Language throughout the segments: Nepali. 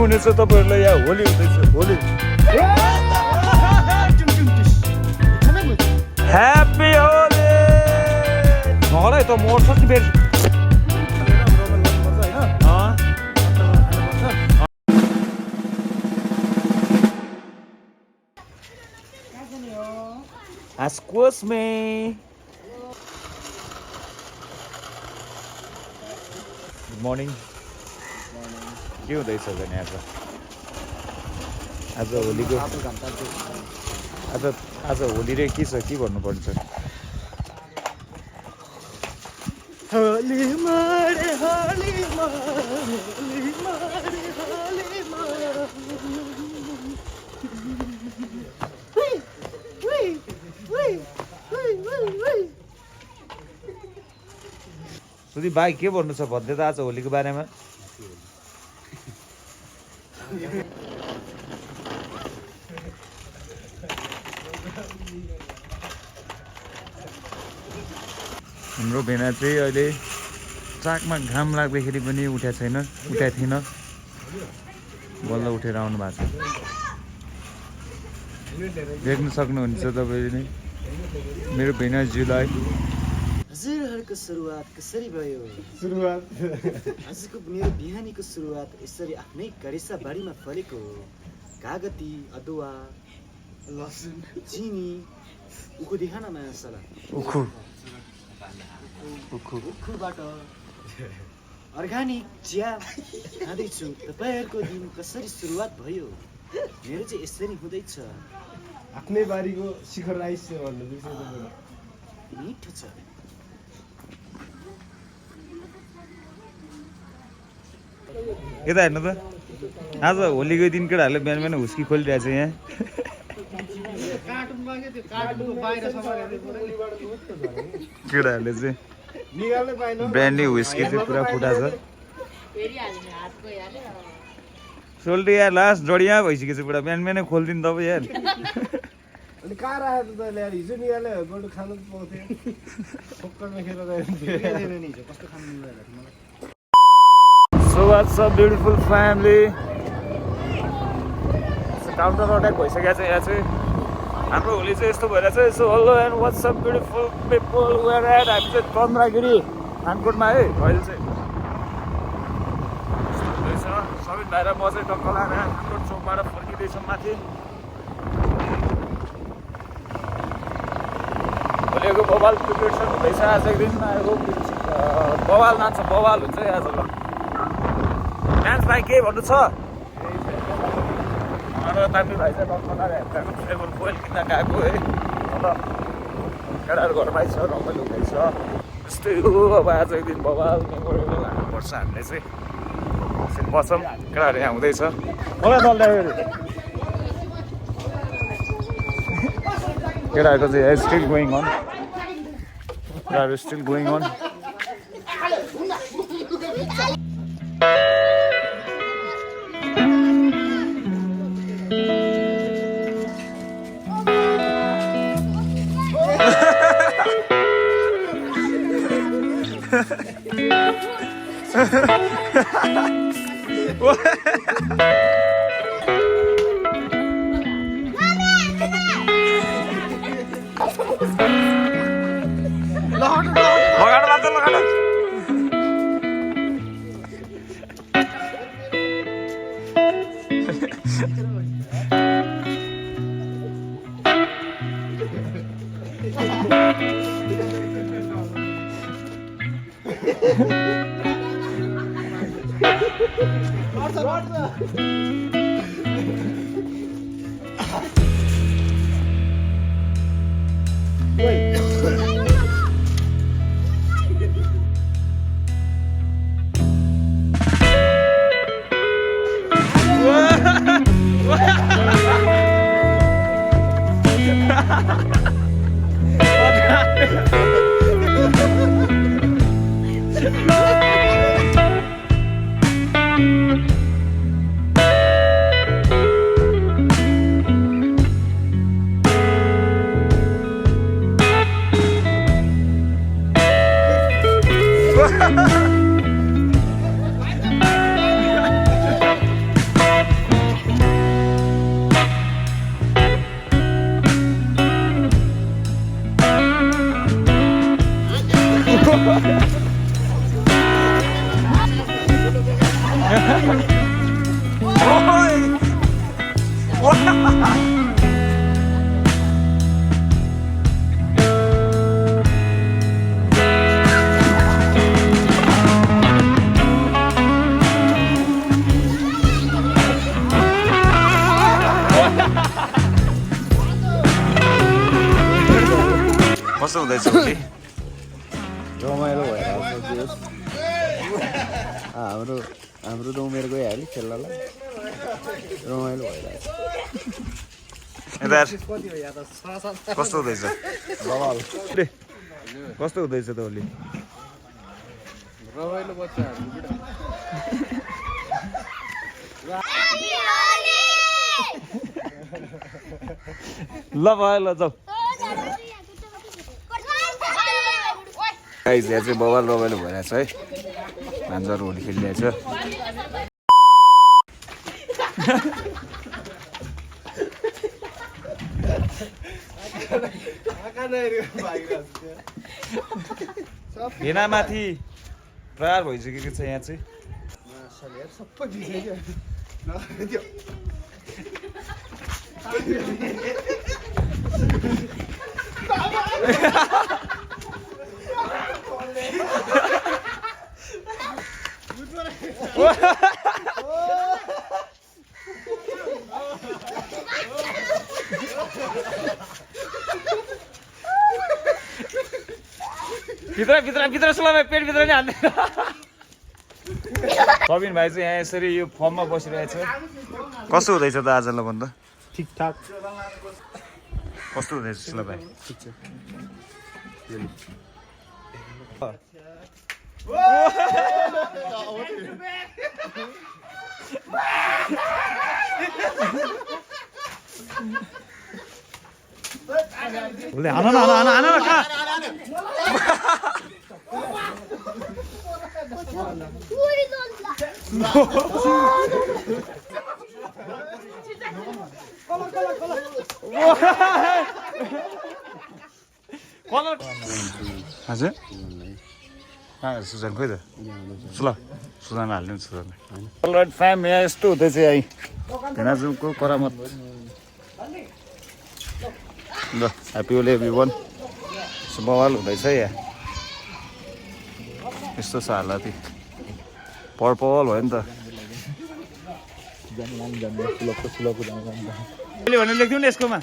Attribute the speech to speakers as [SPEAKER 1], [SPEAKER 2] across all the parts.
[SPEAKER 1] हुनेछ तपाईँहरूलाई यहाँ होली हुँदैछ होली ह्याप्पी होली मलाई त मर्छ नि फेरि Excuse me. Good morning. के हुँदैछ भने आज होलीको आज होली रे के छ के भन्नुपर्छ होली मारे होली सुधी भाइ के भन्नु छ भन्दै त आज होलीको बारेमा हाम्रो भेना चाहिँ अहिले ट्राकमा घाम लाग्दाखेरि पनि उठाएको थिएन बल्ल उठेर आउनु भएको छ देख्न सक्नुहुन्छ तपाईँले नै मेरो भेनाज्यूलाई
[SPEAKER 2] हजुरहरूको सुरुवात कसरी भयो आजको मेरो बिहानीको सुरुवात यसरी आफ्नै करेसा बारीमा फलेको कागती अदुवा लसुन चिनी उखु देखान माया सला उखुबाट अर्ग्यानिक चिया खाँदैछु तपाईँहरूको दिन कसरी सुरुवात भयो मेरो चाहिँ यसरी हुँदैछ
[SPEAKER 3] आफ्नै बारीको शिखर राइस भन्नु
[SPEAKER 2] मिठो छ
[SPEAKER 1] यता हेर्नु त आज होलीको दिन केटाहरूले बिहान बिहान हुस्की खोलिरहेको छ यहाँ केटाहरूले चाहिँ ब्रान्डी हुस्की चाहिँ पुरा फुटा छ सोल्टी यार लास्ट जडिया भइसकेको छ पुरा बिहान बिहानै खोलिदिनु तपाईँ यार
[SPEAKER 3] अनि कहाँ राखेको त ल्याएर हिजो निकाले बरु खानु पाउँथ्यो ठोक्करमा खेर कस्तो खानु मिल्दैन
[SPEAKER 1] So what's up beautiful family? Counter attack भइसकेको छ यहाँ चाहिँ हाम्रो होली चाहिँ यस्तो भइरहेछ so hello and what's up beautiful people we're at हामी चाहिँ चन्द्रगिरी खानकोटमा है अहिले चाहिँ सबित भाइ र म चाहिँ टक्क लाएर खानकोट चौकबाट फर्किँदैछौँ माथि भोलिको बवाल प्रिपेरेसन हुँदैछ आजको दिनमा आएको बवाल नाच्छ बवाल हुन्छ है आज ल डान्स भाइ के भन्नु छ तामी भाइ चाहिँ नखनाएर हेर्दाको फ्लेभर कोइल किन्न गएको है अन्त केटाहरू घरमै छ रमाइलो हुँदैछ त्यस्तै हो अब आजको दिन बवाल मेमोरेबल हाल्नुपर्छ हामीले चाहिँ एकछिन बसौँ केटाहरू यहाँ हुँदैछ मलाई दल्दाखेरि केटाहरूको चाहिँ स्टिल गोइङ अन केटाहरू स्टिल गोइङ अन कस्तो हुँदैछ भोलि
[SPEAKER 3] रमाइलो भइरहेको छ हाम्रो हाम्रो त उमेर गइहाल्यो खेल्नलाई रमाइलो भइरहेको
[SPEAKER 1] छ कस्तो हुँदैछ कस्तो हुँदैछ त भोलि
[SPEAKER 3] रमाइलो बच्चाहरू
[SPEAKER 1] ल भयो ल जाऊ यहाँ चाहिँ बवाल रमाइलो भइरहेछ है भान्जाहरू होली खेलिरहेछ हेनामाथि तयार भइसकेको छ यहाँ चाहिँ भित्र सुलामा पेट भित्र नि हाल्दैन सबिन भाइ चाहिँ यहाँ यसरी यो फर्ममा बसिरहेछ कस्तो हुँदैछ त आज ल भन्दा
[SPEAKER 3] ठिकठाक
[SPEAKER 1] कस्तो हुँदैछ सुला भाइ
[SPEAKER 3] ठिक छ
[SPEAKER 1] उसले हान न खा हजुर कहाँ सुजन खोइ त सुजन हाल्नु सुजन अलराइट फ्याम यहाँ यस्तो हुँदैछ है भेनाजुको करामत ल ह्याप्पी होली एभ्रिवान बवाल हुँदैछ यहाँ यस्तो छ हालती पर्पल भयो नि त भने लेख्थ्यौँ नि यसकोमा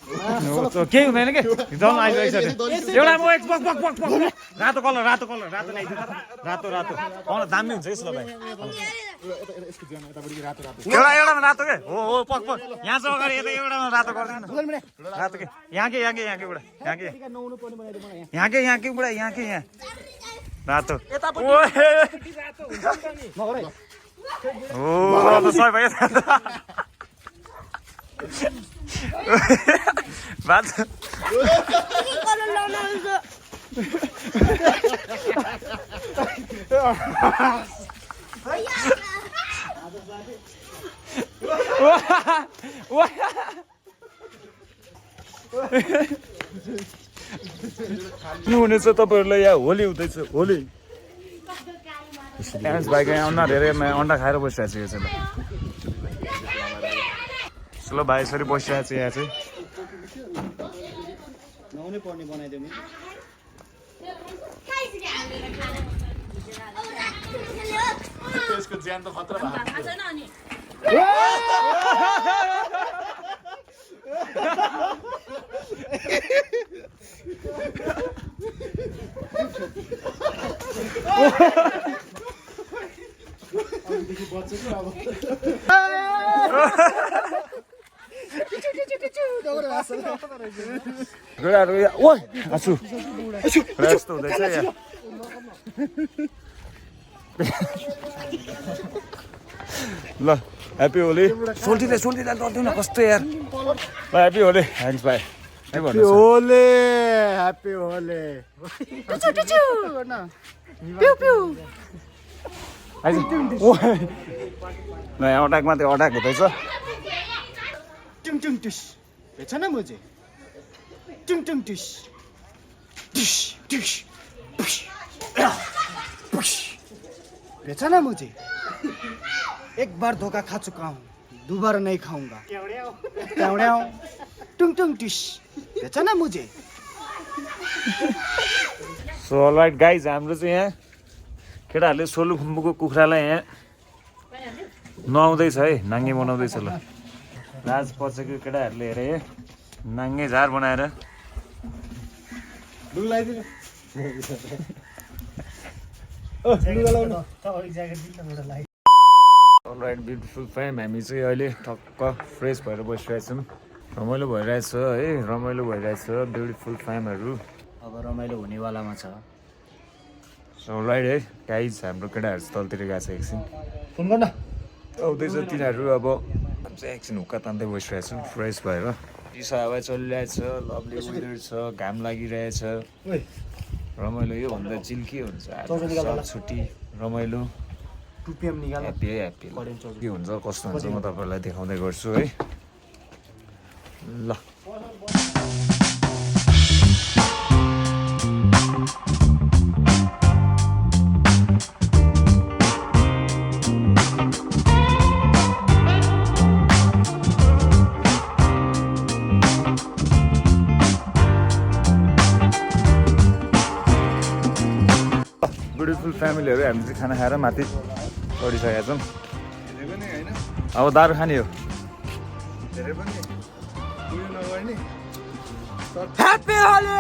[SPEAKER 1] केही हुँदैन के जन आइसकेको एउटा म रातो कलर रातो ल्याइदिनु रातो दामी हुन्छ यसो भाइ एउटामा रातो के हो पक यहाँ चाहिँ अगाडि यता एउटामा रातो गर्दैन रातो के यहाँ रातो ओ सबै भयो हुनेछ तपाईँहरूलाई यहाँ होली हुँदैछ होली भाइको यहाँ अन्डा धेरै अन्डा खाएर बसिरहेको छ ल भाइ यसरी बसिरहेको छ यहाँ चाहिँ त्यसको ज्यान त खतरा यस्तो हुँदैछ यहाँ ल ह्याप्पी होली सोल्टिँदै गर्दैन कस्तो यार ल ह्याप्पी होली थ्याङ्क्स भाइ ह्याप्पी होली नयाँ अट्याक मात्रै अट्याक हुँदैछ
[SPEAKER 2] टुङ टुस हेर्छ न म चाहिँ टुङ टुस टुस टुस बेचना मुझे एक बार धोखा खा चुका हूँ दोबारा नहीं खाऊंगा ट्याउड्याउ टुङ टुङ टिस बेचना मुझे
[SPEAKER 1] सो अलराइट गाइज हाम्रो चाहिँ यहाँ केटाहरूले सोलुखुम्बुको कुखुरालाई यहाँ नुहाउँदैछ है नाङ्गे बनाउँदैछ ल राज पछेको केटाहरूले हेरे नाङ्गे झार बनाएर अलराइट ब्युटिफुल फ्याम हामी चाहिँ अहिले टक्क फ्रेस भएर बसिरहेछौँ रमाइलो भइरहेछ है रमाइलो भइरहेछ ब्युटिफुल फ्यामहरू
[SPEAKER 2] अब रमाइलो हुनेवालामा छ
[SPEAKER 1] अलराइट है गाइज हाम्रो केटाहरू चाहिँ तलतिर गएको छ एकछिन
[SPEAKER 2] फोन गर्न
[SPEAKER 1] आउँदैछ तिनीहरू अब हामी चाहिँ एकछिन हुक्का तान्दै बसिरहेछौँ फ्रेस भएर चिसो हावा चलिरहेछ लभली वेदर छ घाम लागिरहेछ रमाइलो यो भन्दा चिल के हुन्छ छुट्टी रमाइलो ह्याप्पी है ह्याप्पी के हुन्छ कस्तो हुन्छ म तपाईँहरूलाई देखाउँदै गर्छु है ल ब्युटिफुल फ्यामिलीहरू हामी चाहिँ खाना खाएर माथि चढिसकेका छौँ अब दारू खाने हो ह्याप्पी होली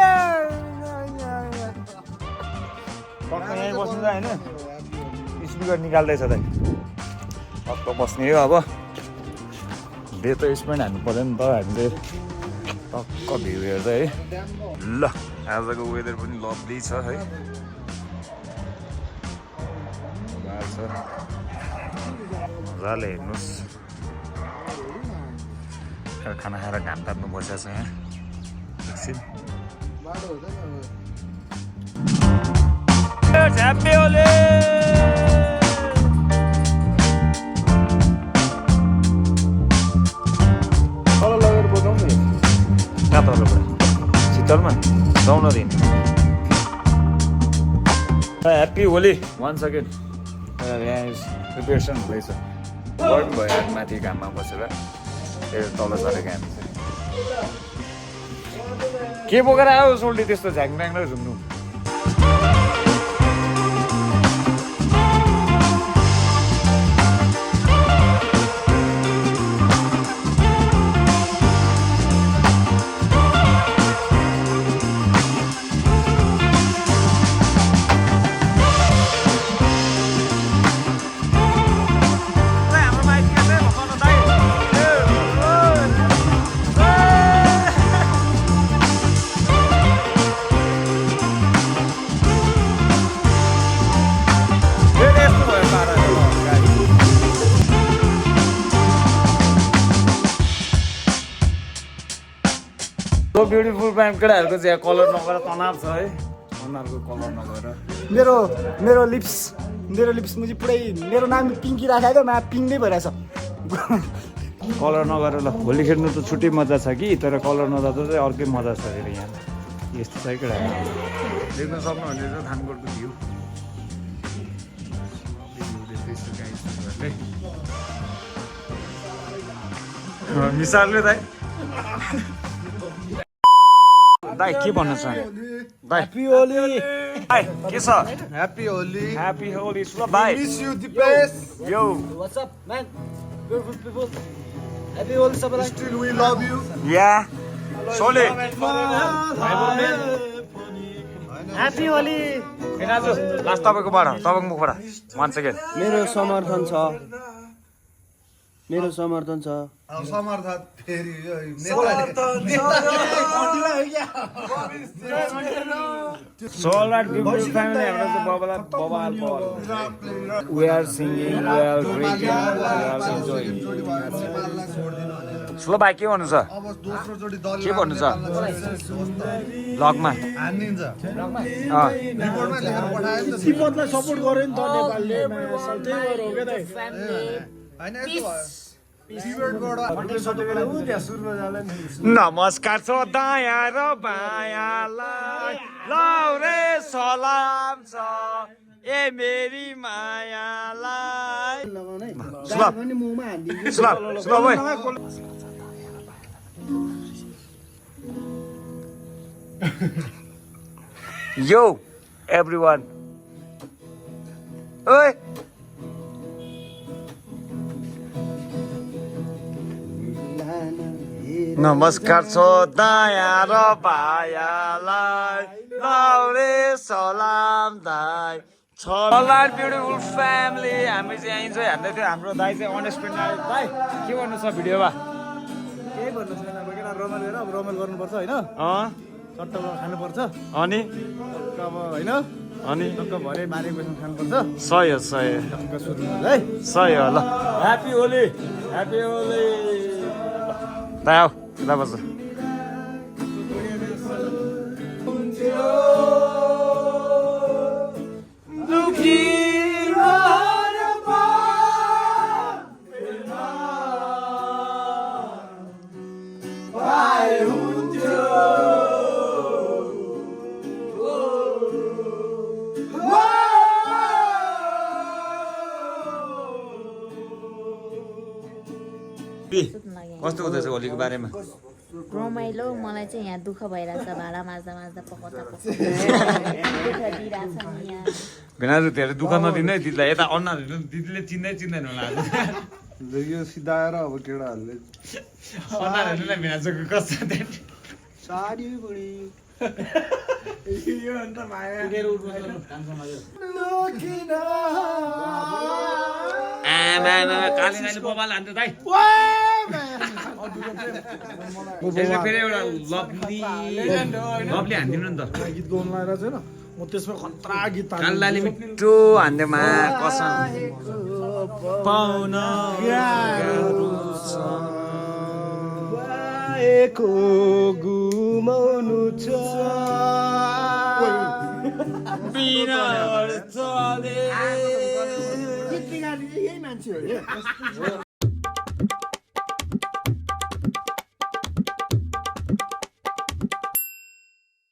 [SPEAKER 1] यहीँ बस्नु त होइन स्पिकर निकाल्दैछ दाइ टक्क बस्ने हो अब डे त स्पेन्ड हान्नु पऱ्यो नि त हामीले टक्क भ्यू हेर्छ है ल आजको वेदर पनि लभली छ है मजाले हेर्नुहोस् खाना खाएर घाम ताप्नु बसेको छ यहाँ एकछिन ह्याप्पी होली तल लगेर बजाउनु कहाँ तलबाट शीतलमा जाउँ न दिन ह्याप्पी होली वान सेकेन्ड यहाँ प्रिपेरेसन हुँदैछ गर्नु भयो माथि घाममा बसेर फेरि तल झरेको हामी चाहिँ के बोकेर आयो सोल्टी त्यस्तो झ्याङड्याङ र झुम्नु ब्युटिफुल फ्याम केटाहरूको चाहिँ कलर नगएर तनाव छ है अनुहारको कलर नगएर
[SPEAKER 2] मेरो लिप्स मुझे पुरै मेरो नाम पिङ्की राखेको मा पिङ नै भइरहेछ
[SPEAKER 1] कलर नगरेर ल होली खेल्नु त छुट्टै मजा छ कि तर कलर नजाँदा चाहिँ अर्कै मजा छ अरे यहाँ यस्तो छ है केटाहरू देख्न सक्नुहुन्छ चाहिँ थानकोटको भ्यू मिसालले दाइ दाइ के भन्न चाहन्छु दाइ
[SPEAKER 2] ह्याप्पी होली
[SPEAKER 1] दाइ के छ
[SPEAKER 3] Happy Holi.
[SPEAKER 1] ह्याप्पी होली सुन दाइ
[SPEAKER 3] Wish you the best.
[SPEAKER 1] यो
[SPEAKER 2] what's up man beautiful people happy Holi सबैलाई
[SPEAKER 3] Still we love you.
[SPEAKER 1] या सोले
[SPEAKER 2] ह्याप्पी होली
[SPEAKER 1] आज लास्ट तपाईँको मुखबाट वान सेकेन्ड
[SPEAKER 2] मेरो समर्थन छ
[SPEAKER 3] समर्थन फेरि
[SPEAKER 1] So all right, beautiful family, हाम्रो चाहिँ बबाल we are singing, we are drinking, we are enjoying. Slow भाइ के भन्नु छ
[SPEAKER 3] अब दोस्रो जोडी दल
[SPEAKER 1] के भन्नु छ ब्लगमा
[SPEAKER 3] हानिन्छ
[SPEAKER 1] अँ
[SPEAKER 3] रिपोर्टमा लेखेर पठायो नि त
[SPEAKER 2] तिब्बतलाई सपोर्ट गर्यो नि त नेपालले त्यही भएर हो क्या
[SPEAKER 3] हैन यस्तो भयो
[SPEAKER 1] नमस्कार छ दायाँ र बायाँलाई लौ रे सलाम छ ए मेरी मायालाई
[SPEAKER 2] लगाउनै
[SPEAKER 1] सुलभ
[SPEAKER 2] पनि मुखमा हान्दिन्छु
[SPEAKER 1] सुलभ सुलभ ओइ यो एभ्रिवान ओइ नमस्कार छ दया र पायालाई लाउरे सलाम दाई सलाम ब्युटिफुल फ्यामिली हामी चाहिँ इन्जोय हान्दै थियो हाम्रो दाई चाहिँ अनेस्ट फ्रेन्ड आयो दाई के गर्नु छ भिडियोमा
[SPEAKER 2] केही भन्नु छैन अब केटा रमाइलो हेर अब रमाइलो गर्नुपर्छ होइन चट्टमा खानुपर्छ
[SPEAKER 1] अनि
[SPEAKER 2] अब होइन
[SPEAKER 1] अनि
[SPEAKER 2] टक्क भरे मारे बस्नु खानुपर्छ
[SPEAKER 1] सही हो सही
[SPEAKER 2] टक्क सुत्नु है
[SPEAKER 1] सही हो ल ह्याप्पी होली दाई आऊ यता बस्छ कस्तो हुँदैछ होलीको बारेमा
[SPEAKER 4] रमाइलो मलाई चाहिँ यहाँ दुःख भइरहेछ भाडा माझ्दा माझ्दा पकाउँदा दुःख दिइरहेछ नि यहाँ
[SPEAKER 1] भिनाजु धेरै दुःख नदिनु है दिदीलाई यता अन्नाहरू दिदीले चिन्दैन होला
[SPEAKER 3] यो सिधा आएर अब केटाहरूले
[SPEAKER 1] अन्नाहरू नै भिनाजुको कस्तो
[SPEAKER 2] साडी बुढी
[SPEAKER 1] कालीनाले बबाल हान्थ्यो दाइ यसले फेरि एउटा लभली हानिदिनु नि त
[SPEAKER 2] गीत गाउनु लगाएर चाहिँ म त्यसमा खतरा गीत
[SPEAKER 1] कालीनाले मिठो हान्देमा कसम पाउन गाह्रो छ
[SPEAKER 2] पाएको गुमाउनु छ
[SPEAKER 1] बिना अर्थले
[SPEAKER 2] यही मान्छे हो